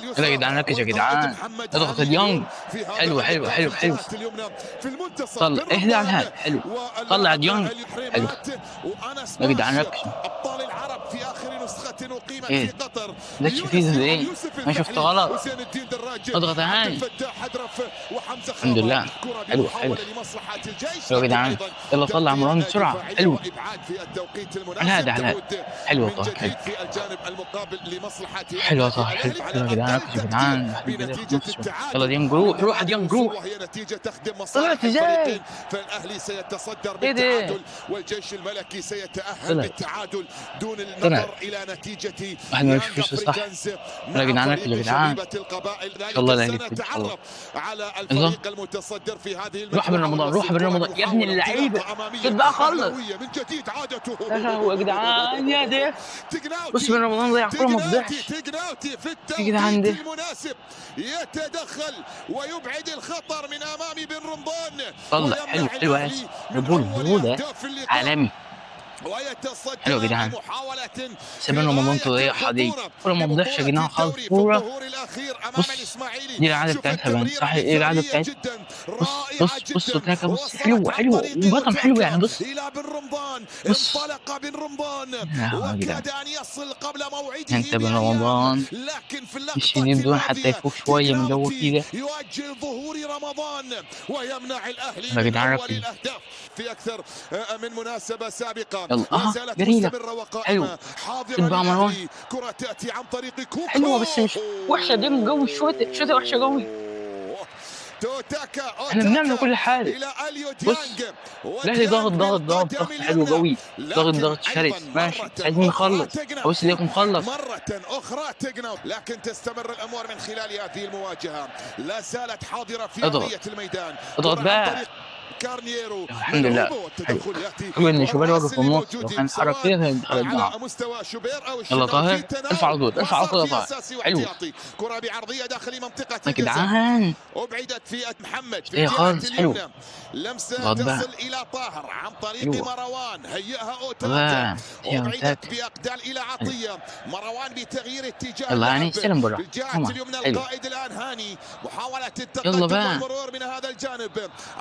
اليسرى. يلا يا جدعان ركز يا والقائد جدعان. محمد اضغط هاني ديانج. اليوم في هذا حلو حلو اللقاء حلو في حلو. الجهة اليمنى في المنتصف طلع بن اهدى على رمضان الهاد. حلو. واللاعب طلع ديانج. علي حلو. حريمات وأنس يا جدعان باشا. ركزوا. أبطال العرب في آخر نسخة أقيمت ايه في قطر. ده يونس فيه ده ايه؟ يوسف انا شفت الفحلي، غلط. وزين الدين دراج، اضغط يا عبد هاني. الفتاح حدرف وحمزة الحمد خابر. لله. كرة حلو حلو. بمحاولة لمصلحة الجيش، حلو يا لكن جدعان. أيضا يلا طلع تغطية مروان بسرعة. دفاعية حلو. وإبعاد في التوقيت المناسب. على هذا على هذا. تعود حلو من طه جديد حلو. في الجانب المقابل لمصلحة حلو يا النادي طه حلو. الأهلي. حلو يا على جدعان أقل ركزوا يا جدعان. تقدير واحد بدأ بنتيجة نص. التعادل. يلا ديانج روح روح ديانج روح. وهي نتيجة تخدم مصالح طلعت ازاي؟ الفريقين، فالأهلي سيتصدر ايه ده؟ بالتعادل والجيش الملكي سيتأهل طلعت. بالتعادل دون طلعت. النظر إلى نتيجة واحد ما يانج يشوفش صح. أفريكانز يلا يا مع جدعان ركزوا فريق يا جدعان. شبيبة القبائل. ان شاء الله ذلك الاهلي يفوز ان شاء الله. سنتعرف على يلا الفريق المتصدر في هذه روح بن المجموعة رمضان روح والوصيف. بن كرة رمضان يا ابن محاولة اللعيبة. انطلاقة أمامية شوت بقى خلص. أهلاوية من جديد عادته. يا لهوي يا جدعان يا ده. تقناوتي بص بن رمضان ضيع كورة ما تقناوتي تضيعش. تقناوتي في يا جدعان التوقيت ده. المناسب يتدخل ويبعد الخطر من أمام بن رمضان طلع. ويمنع حلو حلو يا الأهلي من رجول أول رجولة أهداف اللقاء. عالمي. ويتصدى حلو يا جدعان. بمحاولة سيبان في رمضان غاية تضيعها دي الخطورة كورة ما تضيعش يا لبطولة جدعان خالص الدوري في كورة. الظهور الأخير أمام بص الإسماعيلي. دي العادة شوف بتاعتها بان التمريرة صح. ايه العادة مثالية بتاعتها؟ جدا، بص رائعة بص بص جدا، تاكا بص وصلت حلوة عن حلوة طريق وبطن حلو يعني. أوتاكا بص إلى بن رمضان. بص انطلق بن رمضان يا لهوي يا جدعان. وكاد أن يصل قبل موعده انت بن بأيام، رمضان لكن في مش اللقطة يجيب دون حتى الماضية يفوق شوية من جو تقناوتي كده. يؤجل ظهور رمضان ويمنع الأهلي يا من جدعان أول ركزوا. الأهداف في أكثر من مناسبة سابقة. يلا لا اها زالت جريلة. مستمرة وقائمة حلو. شوت حاضرة بقى مروان. للأهلي. كرة تأتي عن طريق كوكو. حلوة بس مش وحشة دي جو. الشوطة شوطة وحشة قوي. توتاكا احنا بنعمل أوتاكا كل حاجة. إلى أليو بص ديانج، الاهلي ضاغط وديانج ضاغط ضاغط بالقدم ضغط حلو اليمنى، قوي. ضاغط لكن ضغط شرس. أيضا ماشي مرة عايزين أخرى نخلص. تقنع. بص ليكم خلص. مرة أخرى تقنع، لكن تستمر الأمور من خلال هذه المواجهة. لا زالت حاضرة في اضغط أرضية الميدان. اضغط كرة عن بقى. طريق كارنيرو الحمد لله. ملعوبة حلو والتدخل يأتي حلو ان شوبير واقف والرأس في اللي النص. لو موجود كان اتحرك سواء كده كان دخلت على معاه. مستوى شوبير أو يلا الشناوي في طاهر ارفع على تناول، طول ارفع على وصار طول يا في طاهر. أساسي حلو واحتياطي. كرة بعرضية داخل منطقة يا الجزاء، جدعان أبعدت في محمد في ايه الجهة خالص. حلو اليمنى. لمسة اضغط بقى. تصل إلى طاهر عن طريق حلوة مروان، هيئها أوتاكا، بقى يا أبعدت أوتاكا. بأقدال إلى حلو. عطية. مروان بتغيير اتجاه يلا هاني اللعب استلم بره. بالجهة طبعا اليمنى. حلو. القائد الآن هاني، محاولة يلا التقدم بقى. والمرور من هذا الجانب.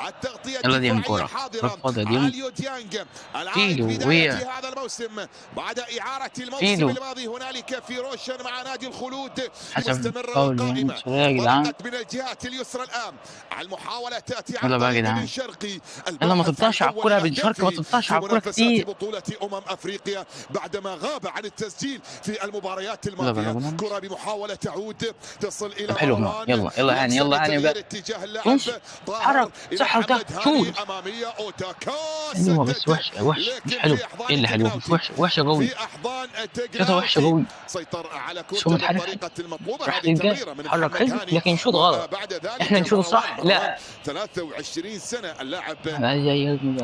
التغطية يلا ديانج الدفاعية كورة حاضرة. رفضها ديانج. أليو ديانج العائد فيلو بداية ويا هذا الموسم بعد إعارة الموسم فيلو الماضي هنالك في روشن مع نادي الخلود، حسب مستمرة فاول يعني وقائمة. شوية يا جدعان. انطلقت من الجهة اليسرى الآن، المحاولة تأتي عن يلا بقى يا طريق بن جدعان. شرقي يلا ما الباحث عن تقطعش على أول الكورة يا بن شرقي، ما أهدافه تقطعش في على الكورة منافسات كتير. بطولة أمم أفريقيا بعدما غاب عن التسجيل في المباريات يلا بقى الماضية. رمضان. كرة بمحاولة تعود تصل إلى طب حلو مروان، يلا يلا هاني لمسة يلا هاني بتغيير بقى. اتجاه اللاعب امشي طاهر حرك إلى صح محمد وتحت هاني شوت. أمامية. أوتاكا حلوة بس سدد، وحشة وحشة مش لكن حلو. في ايه أحضان اللي حلوة؟ مش تقناوتي، وحشة وحشة قوي. في أحضان شوطه وحشة تقناوتي قوي. سيطر على بس هو كرته متحرك حلو. بالطريقة المطلوبة. راح هذه تلقاه تمريرة من حرك محمد حلو هاني، لكن شوط غلط. وبعد احنا ذلك نشوط مروان. صح مروان لا 23 سنة اللاعب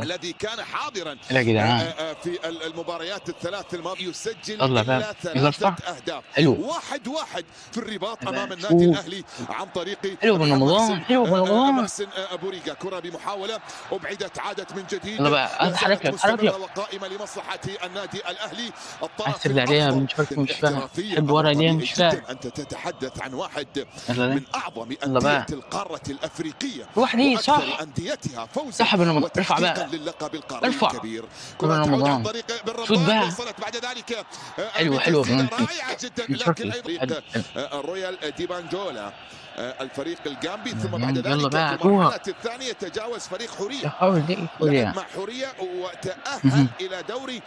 الذي كان حاضرا لا يا جدعان. في المباريات الثلاث الماضية يسجل يلا بقى إلا يلا ارفع. 3 أهداف. حلو 1-1 في الرباط بقى أمام النادي شوف. الأهلي عن طريق حلو بن محمد رمضان محسن حلو بن رمضان. محسن أبو ريقة. كرة بمحاولة أبعدت، عادت من جديد، يلا بقى لا اتحرك زالت لك اتحرك مستمرة لك. وقائمة لمصلحة النادي الأهلي. الطرف عايز تبدا عليها الأفضل بن شرقي مش فاهم. الاحترافية حب أمر ورا ليه طبيعي مش فاهم. جدا. أنت تتحدث عن واحد يلا من ليه أعظم يلا أندية بقى القارة الأفريقية روح ليه وأكثر صح أنديتها فوزا صح بن رمضان ارفع وتحقيقا بقى للقب القاري ارفع الكبير. بن كرة تعود عن رمضان طريق بن شوت رمضان، بقى. وصلت بعد ذلك حلو حلو بتسديدة بن رائعة جدا، بن لكن شرقي. أيضا حلو حلو. رويال ديبانجولا الفريق الجامبي. ثم بعد يلا ذلك في بقى المرحلة جوه الثانية تجاوز فريق حورية، حاول ليه لعب يا مع حورية وتأهل إلى دوري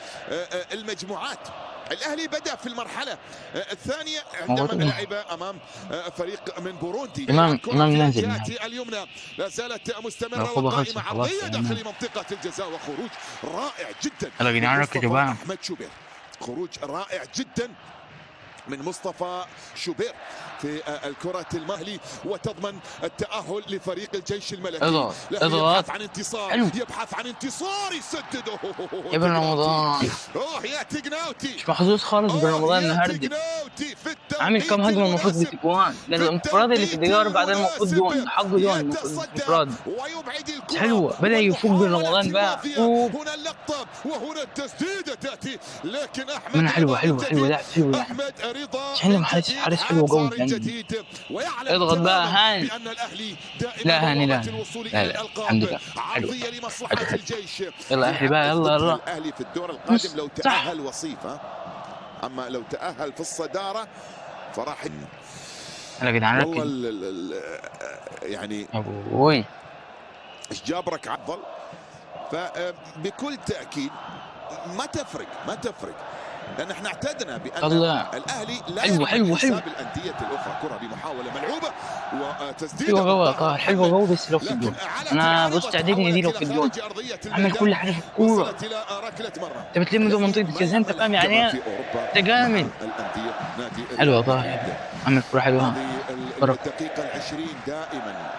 المجموعات. الأهلي بدأ في المرحلة الثانية عندما لعب أمام فريق من بوروندي. إمام كرة إمام في نازل الجهة اليمنى لا زالت مستمرة العقوبة وقائمة خلصت خلاص عرضية يا داخل إمام. منطقة الجزاء، وخروج رائع جدا يلا يا من جدعان ركزوا مصطفى بقى. أحمد شوبير. خروج رائع جدا من مصطفى شوبير في الكرة المهلي، وتضمن التأهل لفريق الجيش الملكي. اضغط لا، يبحث اضغط. عن انتصار، حلو. يبحث عن انتصار، يسدده يا بن رمضان. اوه يا تقناوتي، مش محظوظ خالص بن رمضان يا النهارده. تقناوتي في عامل كام التوقيت هجمة المفروض المناسب. بتجوان؟ ده في الانفراد اللي في الدقيقة 4 ده المفروض المناسب. جون، حقه جون المفروض يتصدى انفراد. ويبعد الكرة. حلوة، بدأ يفوق بن رمضان بقى. والمحاولة فوق. هنا اللقطة وهنا التسديدة تأتي، لكن أحمد من حلوة رضا حلوة من حلوة، جديد. لا حلوة. أحمد رضا بس عندهم حارس، جديد، حارس حلو قوي عاد يعني. جديد، ويعلم اضغط بقى تماماً هاني. بأن الأهلي دائما لا هاني، لا. بوابة الوصول لا، إلى لا، الألقاب. الحمد لله. حلو. عرضية لمصلحة حلو، حلو. الجيش. يلا احلي بقى، يلا يلا. الأهلي في الدور القادم لو صح. تأهل وصيفة، أما لو تأهل في الصدارة فراح يلا يا جدعان والله ركز. يعني ابوي ايش جابرك عضل، فبكل تأكيد ما تفرق، ما تفرق، لأن احنا اعتدنا بأن طلع. الأهلي لا حلو، يعمل حلو، حلو. حساب الأندية الأخرى. كرة بمحاولة ملعوبة وتسديدة حلوة قوي يا من طاهر، حلوة قوي، بس لو في لكن الجون. على أنا العارضة بص تعجبني دي لو في تحولت الجون. إلى خارج أرضية عمل الميدان. كل حاجة في الكورة. وصلت إلى ركلة مرمى. أنت بتلم جوه منطقة الجزاء، أنت فاهم يعني إيه؟ في أوروبا أنت جامد. مع الأندية نادي حلوة يا طاهر، عمل كورة حلوة. هذه بركة. الدقيقة 20 دائما.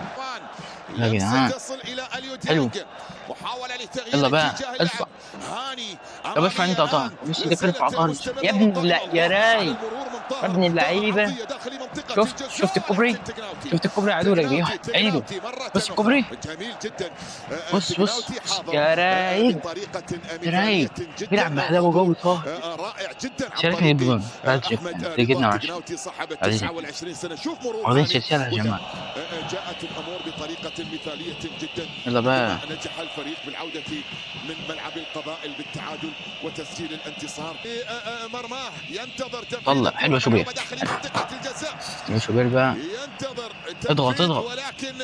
يا جدعان. تصل إلى أليو حلو. ديانج. محاولة لتغيير يلا بقى، اتجاه اللعب. ارفع. هاني طب ارفع انت يا طاهر. بص ده ارفع طاهر. يا ابن لا يا راي. يا ابن اللعيبة. شفت، شفت الكوبري؟ شفت الكوبري عدو لك عيده. بص الكوبري. جميل جدا. بص، بص، بص. يا رايق. يا رايق. بيلعب بحلاوة قوي طاهر. رائع جدا. شاركني بجون. بعد شفت. أحمد جبنا رضا 10. تقناوتي صاحب عايزين. 29 سنة. شوف مرور عاوزين هاني. سلسلة يا جماعة. جاءت الأمور بطريقة مثالية جدا. يلا بقى. نجح الفريق بالعودة من ملعب القبائل بالتعادل وتسجيل الانتصار. مرماه ينتظر تنفيذ طلع. حلوة شوبير. داخل منطقة الجزاء. يا شوبير بقى. ينتظر اضغط، تنفيذ، اضغط. ولكن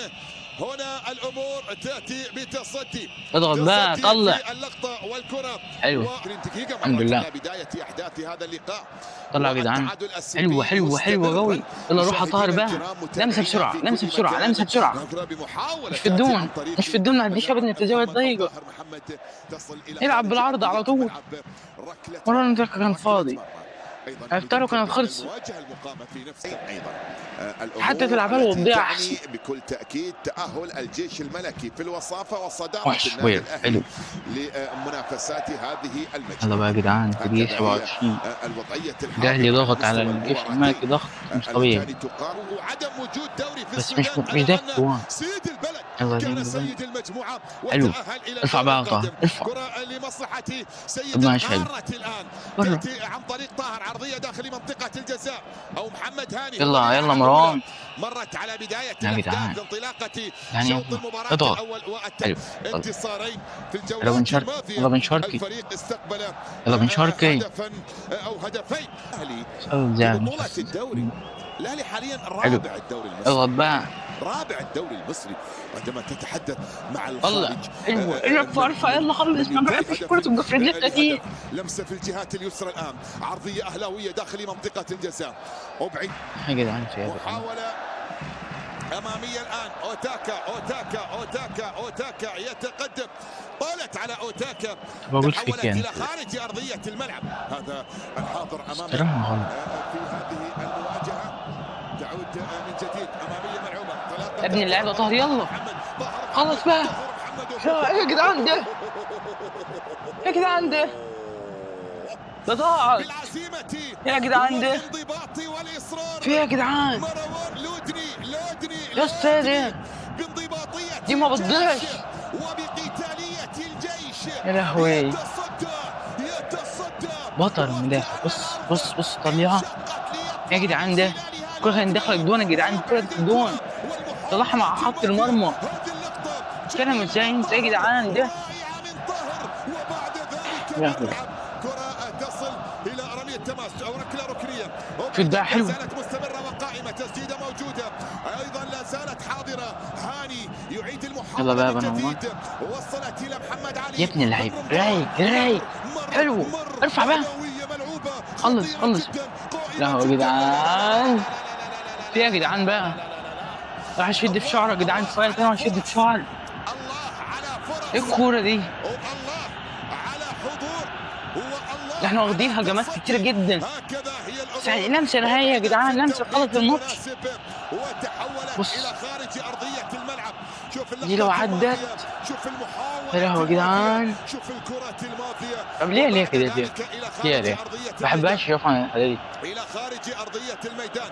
هنا الأمور تأتي بتصدي. اضغط بقى، تصدي طلع. في اللقطة والكرة. حلو. وعشرين دقيقة الحمد لله. على بداية أحداث هذا اللقاء. طلع يا جدعان. والتعادل السلبي حلوة، حلوة، حلوة مستمر. قوي. يلا روح يا طاهر بقى. مشاهدينا الكرام، لمسة بسرعة، متابعينا في لمسة كل بسرعة، مكان. لمسة بسرعة. نظرة بمحاولة مش في الدون، تأتي عن طريق مش في الدون، ما عنديش ابدا في زاوية ضيقة. طاهر محمد تصل إلى العب خارج بالعرض على طول. الملعب. ركلة مرة كان فاضي. أيضاً عرفتها كانت خلصت. المواجهة المقامة في نفس أيضاً. الأمور حتى تلعبها له التي وتضيع تعني أحسن. بكل تأكيد تأهل الجيش الملكي في الوصافة والصدارة وحش النادي وير. الأهلي حلو. لمنافسات هذه المجموعة. يلا بقى يا جدعان، في دقيقة هكذا هي، 27. الوضعية الأهلي الحاضرة ضغط على على مستوى الجيش المباراتين. الملكي ضغط مش طبيعي. اللتان تقام وعدم وجود دوري في بس مش السودان مش ده على أن الجوان. سيد البلد يلا كان يلا. سيد المجموعة حلو. وتأهل إلى ارفع بقى يا الدور طاهر، القادم. ارفع. كرة لمصلحة سيد طب ماشي، حلو. القارة الآن. برا. تأتي عن طريق طاهر، عرضية داخل منطقة الجزاء أو محمد هاني. يلا، يلا مروان. مرت على بداية يا جدعان. الأحداث انطلاقة يعني شوط المباراة اضغط. الأول حلو. انتصارين في يلا الجولات بن شرقي، الماضية. يلا بن شرقي. الفريق استقبل يلا بن شرقي. هدفا أو هدفين. الأهلي أو في بطولة الدوري. الأهلي حاليا حلو. رابع الدوري المصري. اضغط بقى. رابع الدوري المصري عندما تتحدث مع طلع. الخارج. حلو. ارفع، ارفع، يلا خلص. ما بحبش كرة تبقى في رجلك دي. لمسة في الجهات اليسرى الآن، عرضية أهلاوية داخل منطقة الجزاء. أبعد. يا جدعان في هذا. محاولة أمامية الآن، أوتاكا، أوتاكا، أوتاكا، أوتاكا يتقدم، طالت على أوتاكا، طب أقول فيك تحولت يعني. إلى خارج أرضية الملعب. هذا الحاضر أمام استلمها غلط. في هذه المواجهة. تعود من جديد أمامية ملعوبة. يا ابن اللعيبة طاهر، يلا. خلص بقى. لا، إيه يا جدعان ده؟ إيه يا جدعان ده؟ ده ضاعت. بالعزيمة يا جدعان ده. والانضباط والإصرار. في إيه يا جدعان؟ مروان لودني، لودني، يا أستاذ إيه؟ بانضباطية دي ما بتضيعش. الجيش وبقتالية الجيش. يا لهوي. يتصدى، يتصدى. بطل المدافع. بص، بص، بص، طليعة. يا جدعان ده. كرة كانت داخلة الجون يا جدعان، كرة الجون. طلعها مع خط المرمى. كلام ازاي انت يا جدعان ده؟ يا لهوي. كرة تصل إلى رمية تماس أو ركلة ركنية. شوف ده حلو. لا زالت مستمرة وقائمة، تسديدة موجودة أيضا لا زالت حاضرة. هاني يعيد المحاولة يلا بقى يا من بني عمر. جديد. وصلت إلى محمد علي. يا ابن اللعيب. مر، رايق، رايق. مر، حلو. مر. ارفع بقى. أولوية ملعوبة. خلص، خطيرة خلص. جداً. قائمة لا هو يا جداً. جدعان. في يا جدعان بقى. راح اشد في شعره يا جدعان، كفايه كده، راح اشد في شعره. الله على فرص. ايه الكوره دي؟ والله على حضور. والله ده احنا واخدين على هجمات تصدي. كتير جدا. هكذا هي الأمور. بس يعني لمسه نهائيه يا جدعان، لمسه خلص الماتش. المناسب وتحولت بص. الى خارج ارضيه الملعب. شوف اللقطة دي لو عدت. الماضية. شوف المحاولة يا لهوي يا جدعان. شوف الكرة الماضية. طب ليه، ليه كده، ليه؟ وبعد ذلك إلى خارج ليه، ليه؟ أرضية ما بحبهاش اشوفها انا الحاجات دي. إلى خارج أرضية الميدان.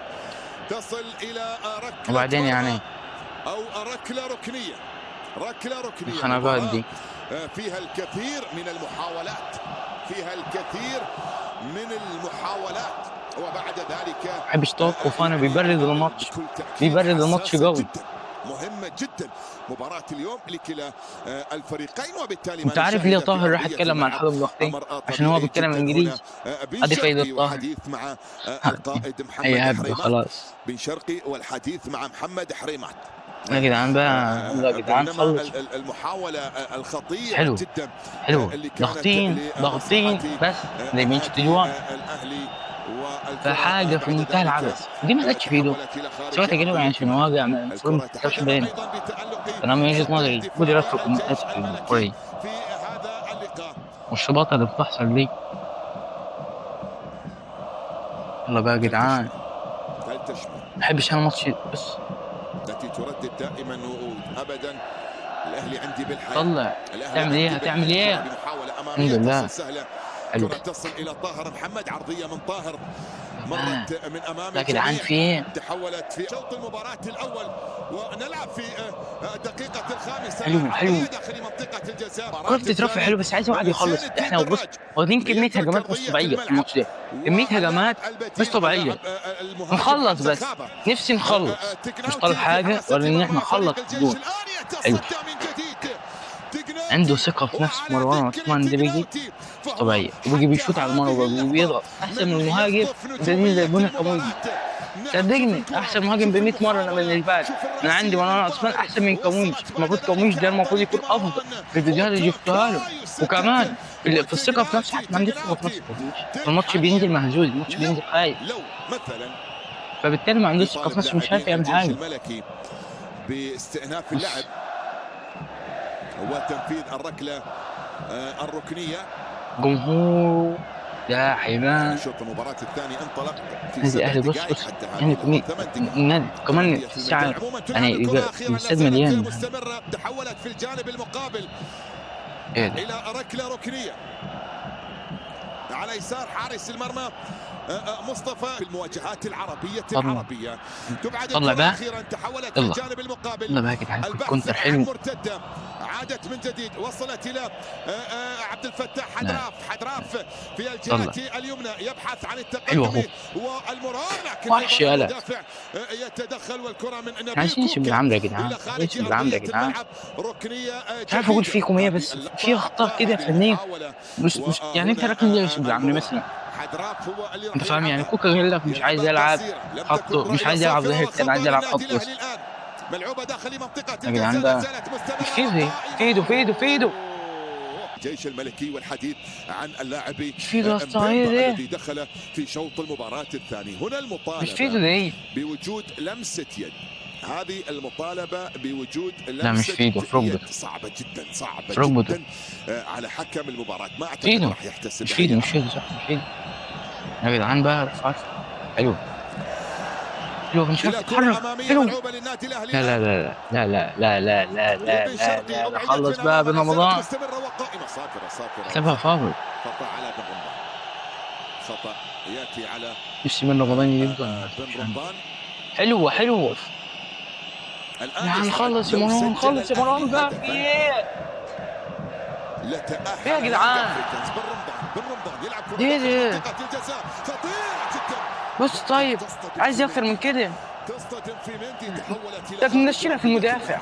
تصل إلى ركلة وبعدين مرمى يعني أو ركلة ركنية. ركلة ركنية. الخناقات دي. فيها الكثير من المحاولات، فيها الكثير من المحاولات. وبعد ذلك ما بحبش توقف، انا بيبرد الماتش، بكل تأكيد بيبرد الماتش حساسة قوي. جدا، مهمة جدا مباراة اليوم لكلا الفريقين، وبالتالي ما انت عارف ليه نشاهده في طاهر راح أرضية اتكلم مع الملعب الحكم لوحده؟ أمر عشان هو طبيعي بيتكلم جدا. انجليزي. هنا بن ادي فايدة شرقي طاهر. وحديث مع القائد محمد هي هبة حريمات. خلاص. بن شرقي والحديث مع محمد حريمات. يا جدعان بقى، يلا يا جدعان بينما خلص. المحاولة الخطيرة حلو. جدا حلو. اللي كانت ضاغطين لمصلحة ضاغطين بس ما يبينش تجوان. الأهلي والكرة فحاجة في بعد منتهى ذلك العبث، دي ما جاتش في ايده. تحولت إلى خارج سواء تجربة يعني عشان هو المفروض ما الكرة تتكلمش تحدث باين. أيضا بتألق انا من وجهة نظري دفاع المفروض يرفق الجيش النقاط في الملكي الكورة دي. في هذا اللقاء. والشباطة اللي بتحصل دي. يلا بقى يا جدعان. التشمل ما بحبش انا ماتش بس التي تردد دائما وابدا الاهلي عندي بالحياة. طلع. الأهلي تعمل ايه؟ عندي هتعمل بالحياة. ايه؟ بمحاولة الحمد امامية لله. تصل سهلة. حلو. كرة تصل الى طاهر محمد، عرضية من طاهر مرت من امام لا يا جدعان الجميع. في ايه؟ تحولت في شوط المباراة الأول ونلعب في الدقيقة الخامسة. حلو، حلو. داخل منطقة الجزاء. كرة بتترفع حلو بس عايز واحد يخلص. احنا بص واخدين كمية هجمات مش طبيعية في الماتش ده، كمية هجمات مش طبيعية. نخلص بس، نفسي نخلص، مش طالب حاجة ولا ان احنا نخلص الجون. حلو. عنده ثقة في نفسه مروان عثمان ده بيجي مش طبيعية، وبيجي بيشوط على المرمى وبيضغط أحسن من المهاجم ده زي بونا كامونجي. صدقني أحسن مهاجم ب 100 مرة. أنا بالنسبة لي أنا عندي مروان عثمان أحسن من كامونجي. المفروض كامونجي ده المفروض يكون أفضل في الفيديوهات اللي شفتها له، وكمان في الثقة في نفسه، حتى ما عندوش ثقة في نفسه. الماتش بينزل مهزوز، الماتش بينزل خايف، فبالتالي ما عندوش ثقة في نفسه، مش عارف يعمل حاجة. الملكي باستئناف اللعب وتنفيذ الركلة الركنية. جمهور يا حيوان. شوط المباراة الثاني انطلق في نادي سبع الأهلي بص دقائق بص حتى هذه يعني اللحظة. كمية ثمان دقائق. النادي كمان في في الساعة الميدان. عموما تلعب يعني الكرة يبقى أخيراً، الاستاد لا زالت مليان. مستمرة، تحولت في الجانب المقابل ايه ده؟ إلى ركلة ركنية على يسار حارس المرمى مصطفى. في المواجهات العربية طلع. العربية تبعد طلع الكرة بقى. أخيراً، تحولت في يلا. الجانب المقابل. يلا بقى يا جدعان، البحث counter عن حلو. مرتدة عادت من جديد، وصلت إلى عبد الفتاح حدراف. حدراف في الجهة اليمنى يبحث عن حلو التقدم أهو. والمرور، لكن وحش أيضاً يالا. المدافع يتدخل والكرة من نبيل عايزين كوكا بالعمرة يا جدعان، إلى خارج عايزين بالعمرة يا أرضية جدعان. الملعب. ركنية مش عارف أقول جديدة. فيكم إيه، بس اللقطة في أخطاء كده فنية المحاولة مش يعني أنت راكن زي يوسف بالعمرو مثلا. حدراف هو اللي راح أنت فاهم يعني يلعبها. كوكا قال لك مش عايز يلعب قصيرة. لم خط، تكن مش عايز يلعب رأينا ظهير، كان عايز يلعب صافرة خط وخطأ وسط. للنادي الآن. ملعوبة داخل منطقة يا جدعان الجزاء، ده لا زالت مستمرة مش فيدو إيه؟ وقائمة. فيدو فيدو فيدو. الجيش الملكي والحديث عن اللاعب مش فيدو يا اسطى، مبيمبا إيه ده؟ الذي دخل في شوط المباراة الثاني. هنا المطالبة مش فيدو ده إيه؟ بوجود لمسة يد، هذه المطالبة بوجود لمسة لا مش فيدو، في ركبته. يد صعبة جدا، صعبة في ركبته. جدا على حكم المباراة، ما أعتقد فيدو. راح يحتسب مش فيدو، عليها. مش فيدو صح، مش فيدو يا جدعان بقى. ارفع ارفع. حلو حلو، مش عارف إلى كرة يتحرك. أمامية حلو. ملعوبة للنادي الأهلي. لا لا لا لا لا لا لا لا لا وبن لا شرقي لا لا، أبعدت خلص من بقى أمام بن لا زالت رمضان. مستمرة وقائمة. صافرة، صافرة. حسبها فاول. خطأ على بن رمضان، خطأ يأتي على نفسي بن رمضان يجيب جول. بن رمضان. حلوة حلوة. الآن لا هنخلص يا لو مروان، سجل نخلص يا مروان بقى. الأهلي في ايه؟ لتأهل إيه يا جدعان؟ أفريكانز. بن رمضان، بن رمضان يلعب كرة إيه داخل ده؟ منطقة الجزاء، خطيرة جدا. بص طيب عايز اكتر من كده. تصطدم في مندي، تحولت إلى طب نشيلها في المدافع.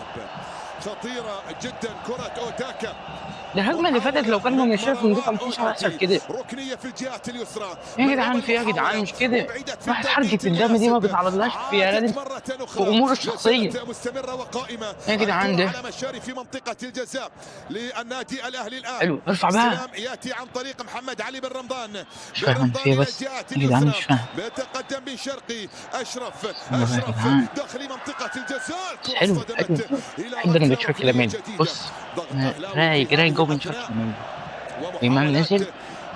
خطيرة جدا كرة أوتاكا. ده الهجمة اللي فاتت لو كان مشيها في المدافع ما كانش هيحصل كده. ركنية في الجهة اليسرى. يا جدعان في ايه يا جدعان؟ مش كده. واحد حركة الدم دي ما بيتعرضلهاش في لازم في أموره الشخصية. مستمرة وقائمة. يا جدعان ده. على مشارف في منطقة الجزاء للنادي الأهلي الآن. حلو ارفع بقى. استلام يأتي عن طريق محمد علي بن رمضان. مش فاهم في ايه بس يا جدعان، مش فاهم. بيتقدم بن شرقي، أشرف، يلا يا أشرف جدعان. داخل منطقة الجزاء. الكرة حلو اصطدمت حلو. إلى بحب انا ركلة بن شرقي لما يجي. جديدة. بص ضغط أهلاوي رايق في رايق هذه جو بن الأثناء. شرقي لما يجي. إمام نزل.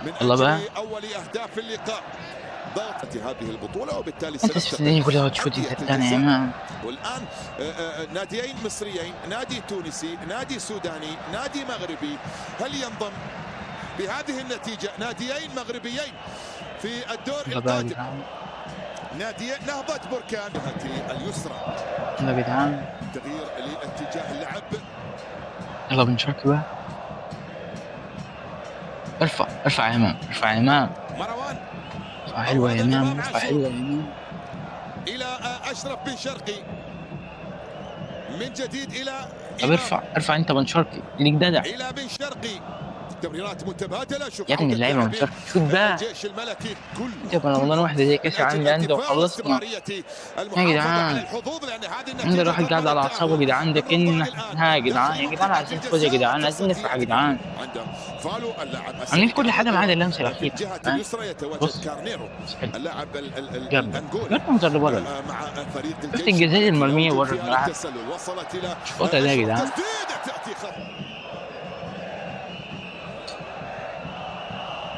من يلا بقى. أجل أول أهداف اللقاء. ضغط هذه البطولة وبالتالي انت سنفتقد تستني كل هو تشوت أندية انت الثاني يا الجزاء. امام. والآن ناديين مصريين، نادي تونسي، نادي سوداني، نادي مغربي. هل ينضم بهذه النتيجة ناديين مغربيين في الدور يلا بقى يا القادم؟ جدعان. نادي نهضة بركان اليسرى. يلا يا جدعان. تغيير لاتجاه اللعب. يلا بن شرقي بقى. ارفع ارفع يا امام، ارفع يا امام. مروان. ارفع حلوة يا امام، ارفع حلوة يا امام. الى اشرف بن شرقي من جديد الى. طب ارفع ارفع انت بن شرقي ليك ددع. الى بن شرقي، تمريرات متبادلة. شوف يا ابن اللعيبة بن شرقي شوف بقى. الجيش الملكي كل يا رمضان واحدة زي كاس العالم للاندية وخلصنا يا جدعان. عند الواحد قاعد على اعصابه يا جدعان، ده كأننا ها يا جدعان، يا جدعان عايزين نفوز يا جدعان، عايزين نفرح يا جدعان. عاملين كل حاجة ما عدا اللمسة الاخيرة. بص اللاعب جاب منظر لبره، شفت الجزائر المرميه بره الملعب. الشوطه ده يا جدعان.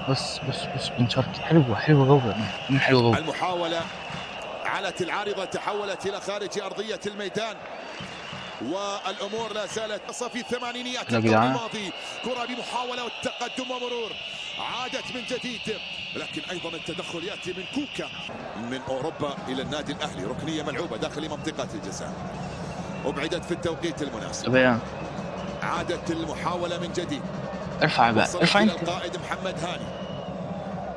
بص بص بص بن شرقي حلوة حلوة جوه، حلوة جوه. المحاولة علت العارضة، تحولت الى خارج ارضية الميدان، والامور لا زالت في الثمانينيات القرن الماضي. كره بمحاولة والتقدم ومرور، عادت من جديد، لكن ايضا التدخل ياتي من كوكا من اوروبا الى النادي الاهلي. ركنيه ملعوبه داخل منطقة الجزاء، ابعدت في التوقيت المناسب. عادت المحاولة من جديد. ارفع بقى، ارفع انت. القائد محمد هاني،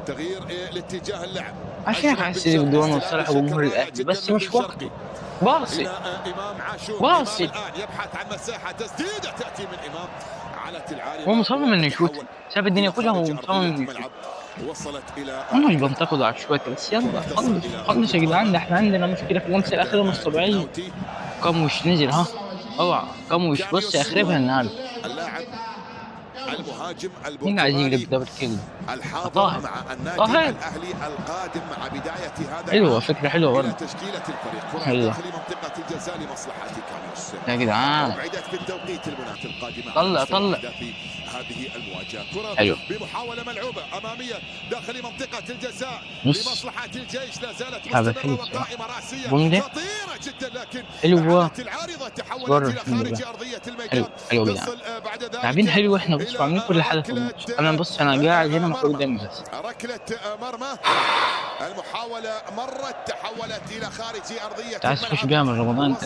تغيير لاتجاه اللعب. عشان عايز تجيب جوان وصالح جمهور الاهلي، بس مش وقته. باصي باصي الان يبحث عن مساحة، تسديده تاتي من امام علت العالية. هو مصمم انه يشوت، ساب الدنيا كلها وهو مصمم انه يشوت. وصلت الى هم مش بنتقدوا على الشوية، بس يلا خلص خلص يا جدعان، ده احنا عندنا مشكلة في اللمسة الاخيرة مش طبيعية. كاموش نزل، ها اوعى كاموش، بص اخربها النهارده. اللاعب المهاجم مين عايز يجيب double kick؟ الحاضر طاهر مع النادي طاهر. الاهلي القادم مع بداية هذا حلوة فكرة حلوة برضه. تشكيله الفريق حلوة داخل منطقة الجزاء لمصلحة كاموس يا جدعان. ابعدت في التوقيت المناسب القادمة. طلع طلع في هذه المواجهة كره حلو بمحاولة ملعوبه امامية داخل منطقة الجزاء لمصلحة الجيش، لا زالت مستمرة وقائمة راسية خطيرة جدا، لكن حلوة العارضة تحولت الى خارج ارضية الميدان. حلو يا جدعان، لاعبين حلو احنا. بص عاملين كل حاجة في الماتش. انا بص انا قاعد هنا محروق دمي بس. ركلة مرمى، المحاولة مرت تحولت الى خارج ارضية. عايز تخش بيها من رمضان انت.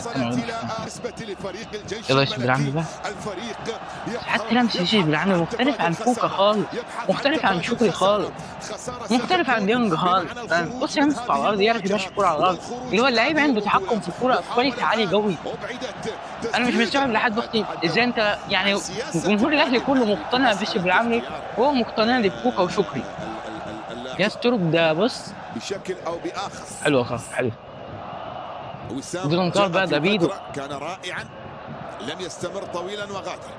لفريق الجيش. يلا يا بالعمي بقى. الفريق حتى لمسه يوسف بالعمي مختلف عن كوكا خالص، مختلف عن شكري خالص، مختلف عن ديونج خالص. بص يمسك على الارض، يعرف يمشي الكورة على الارض، اللي هو اللعيب عنده تحكم في الكورة quality عالي قوي. انا مش مستوعب لحد دلوقتي ازاي انت يعني جمهور الاهلي كله مقتنع بيوسف بالعمري وهو مقتنع بكوكا وشكري. يا ستروك ده بص بشكل او باخر. حلوة خالص، حلو. بدون بقى ده بيدو كان رائعا، لم يستمر طويلا وغادر.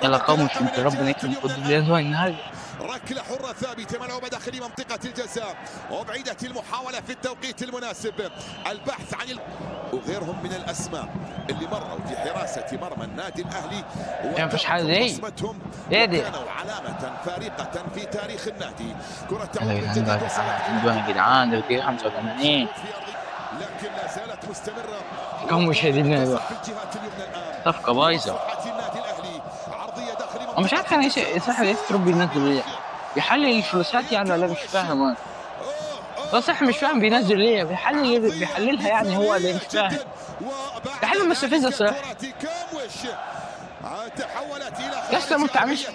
يلا قوموا انت ربنا يكرم قدام النهارده. ركلة حره ثابتة ملعوبه داخل منطقة الجزاء، وابعدت المحاولة في التوقيت المناسب. البحث عن وغيرهم من الاسماء اللي مروا في حراسة مرمى النادي الاهلي ما فيش حاجة زي ايه دي، كانوا علامة فارقه في تاريخ النادي. كره تعود من جديد وصلت يا جدعان، ده دقيقة 85. لكن لا زالت مستمرة. كم مشاهدينا بقى، صفقة بايظة. انا مش عارف انا ايش صاحب ايه تربي بينزل ليه، بيحلل الفلوسات يعني ولا مش فاهم انا. بس صح مش فاهم بينزل ليه، بيحلل بيحللها يعني هو اللي مش فاهم. ده حاجة مستفزة الصراحة. يا اسطى ما بتعملش.